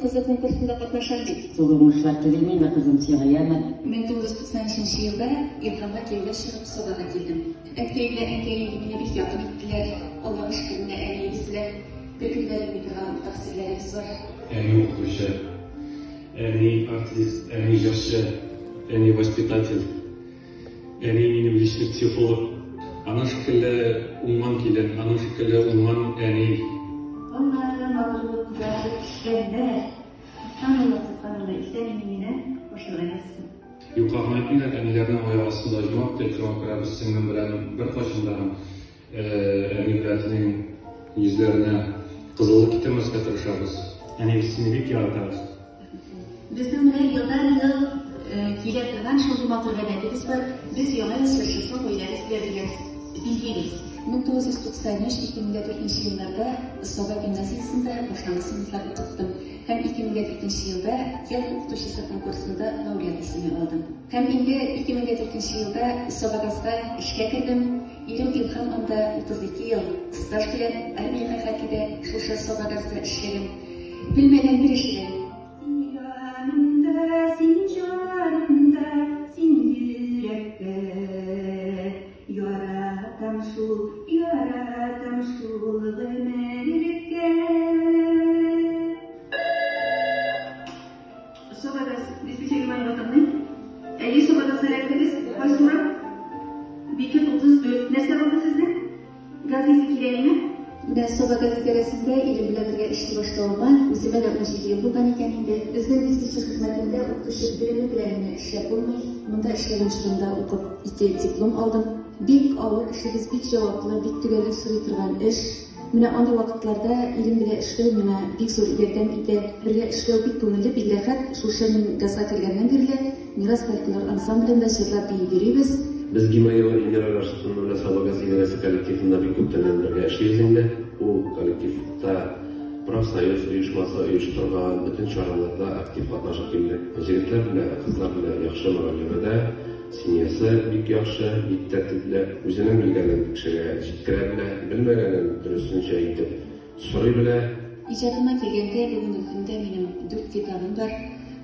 хатын-кызы конкурсында катнашам бит. Зур уңышлар телим инде, кызым, сиңа, яме? 1993 елда Илһамга кияүгә чыгып, Сабага килдем. Әткәй белән әнкәй инде мине бик якын иттеләр. Аллага шөкер, менә әниебез белән бер көн дә белми торган уртак серләребез бар. Әни укытучы, әни артист, әни җырчы, әни воспитатель, әни минем личный психолог. Аның шикелле уңган килен, аның шикелле уңган әни. Аннары матурлык кызарып пешкәндә, Сөбханалла, сөбханалла, исән-имин генә ашарга язсын. Юкка гына әйтмиләр, әниләрнең аяк астында оҗмах дип, шуңа күрә без сеңлем белән беркайчан да әни белән әтинең йөзләренә кызыллык китермәскә тырышабыз. Әни, без сине бик яратабыз. Безнең менә елдан-ел килә торган шундый матур гадәтебез бар, без Яңа ел чыршысын гаиләбез белән бергә бизибез. 1993-2004 елларда Саба гимназиясендә башлангыч сыйныфлар укыттым һәм 2004 елда Ел укытучысы конкурсында лауреат исеме алдым. Һәм инде 2004 елда Сабагазга эшкә кердем. Ирем Илһам анда 32 ел стаж белән армиягә хәтле дә шушы Сабагазда эшләгән. Белмәгән бер эше дә юк. Син янымда, син җанымда, син йөрәктә. Яратам шул, яратам шул гомерлеккә. Сабагаз диспетчер Ватанны. Әйе, Сабагаз эләктегез. Кайсы урам? Бикет 34. Нәрсә булды сезнең? Газ исе килә име? Менә Сабагаз идарәсендә ирем белән бергә эшли башлавыма үземә дә 17 ел булган икән инде. Безнең диспетчер хезмәтендә укытучы белеме белән генә эшләп булмый. Монда эшләгән чорымда укып 2 диплом алдым. Бик авыр эшебез, бик җаваплы, бик төгәллек сорый торган эш. Менә андый вакытларда ирем белән эшләү миңа бик зур ярдәм итә. Бергә эшләү бик күңелле, бик рәхәт. Шушы мин газга кергәннән бирле Мирас фольклор ансамблендә җырлап биеп йөрибез. Без Гимаева Эльмира Рашитовна белән Сабагаз идарәсе коллективында бик күптәннән бергә эшлибез инде. Ул коллективта профсоюз оешмасы оештырган, бөтен чараларда актив катнашып килде. Җегетләр белән, кызлар белән яхшы мөгамәләдә, семьясы бик яхшы, бик тәртипле, үзенең белгәнен кешегә җиткерә белә, белмәгәнен дөресенчә итеп сорый белә. Иҗатыма килгәндә, бүгенге көндә минем 4 китабым бар.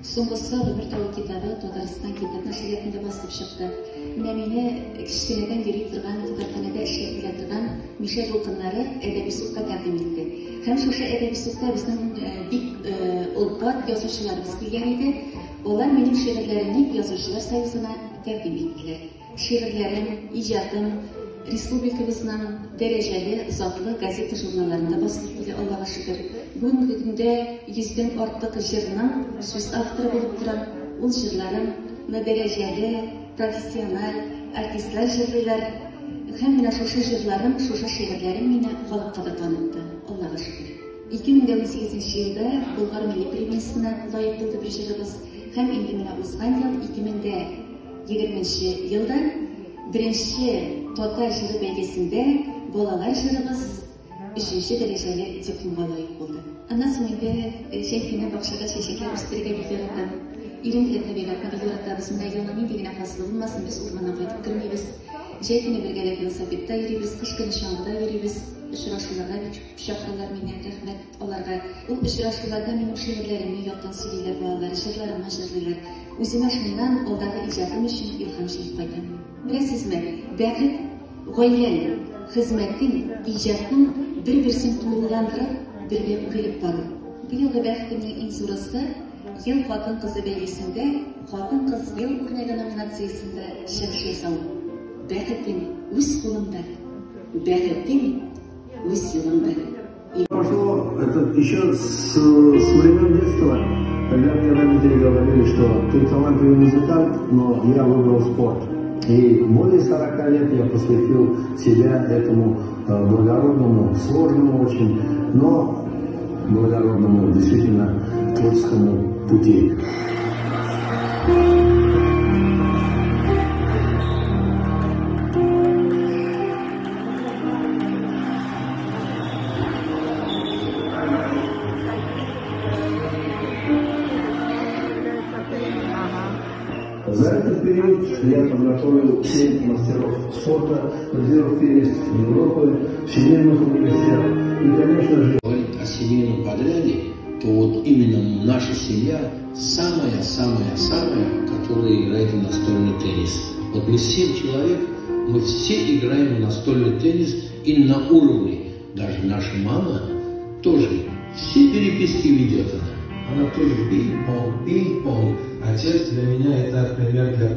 Соңгысы Гомер тавы китабы Татарстан китап нәшриятында басылып чыкты. Менә мине кечкенәдән йөри торган китапханәдә эшләп килә торган Мишә дулкыннары әдәби судка тәкъдим итте. Һәм шушы әдәби судта безнең бик олпат язучыларыбыз килгән иде. Алар минем шигырьләремне Язучылар союзына тәкъдим иттеләр. Шигырьләрем, иҗатым республикабызның дәрәҗәле, затлы газета-журналларында басылып килә, Аллага шөкер. Бүгенге көндә 100дән артык җырның сүз авторы булып торам. Ул җырларымны дәрәҗәле, профессиональ артистлар җырлыйлар. Һәм менә шушы җырларым, шушы шигырьләрем мине халыкка да танытты, Аллага шөкер. 2018 елда Болгар милли премиясенә лаек булды бер җырыбыз. Һәм инде менә узган ел 2020 елда беренче татар җыры бәйгесендә балалар җырыбыз 3нче дәрәҗәле дипломга лаек булды. Аннан соң инде җәй көне бакчада чәчәкләр үстерергә бик яратам. Ирем белән табигатьне бик яратабыз. Менә елның нинди генә фасылы булмасын, без урманнан кайтып кермибез. Җәй көне бергәләп велосипедта йөрибез, кыш көне чаңгыда йөрибез. Очрашуларга бик чакыралар мине, рәхмәт аларга. Ул очрашуларда минем шигырьләремне яттан сөйлиләр балалар, җырларымны җырлыйлар. Үземә шуннан алдагы иҗатым өчен илһам җыеп кайтам. Беләсезме, бәхет гаиләң, хезмәтең, иҗатың бер-берсен тулыландырып, бергә үрелеп бару. Быелгы бәхетемнең иң зурысы Ел хатын-кызы бәйгесендә Хатын-кыз ел үрнәге номинациясендә чыгыш ясау. Бәхетең үз кулыңда, бәхетең үз юлыңда. Пошло это еще с времен детства, когда мне родители говорили, что ты талантливый музыкант, но я выбрал спорт. И более 40 лет я посвятил себя этому благородному, сложному очень, но благородному, действительно творческому пути. За этот период я подготовил 7 мастеров спорта, призеров первенств Европы, всемирных университетов и, конечно же, Говорить о семейном подряде, то вот именно наша семья самая-самая-самая, которая играет в настольный теннис. Вот мы 7 человек, мы все играем в настольный теннис и на уровне. Даже наша мама тоже все переписки ведет она. Она тоже пинг-понг, пинг-понг. Отец для меня это пример для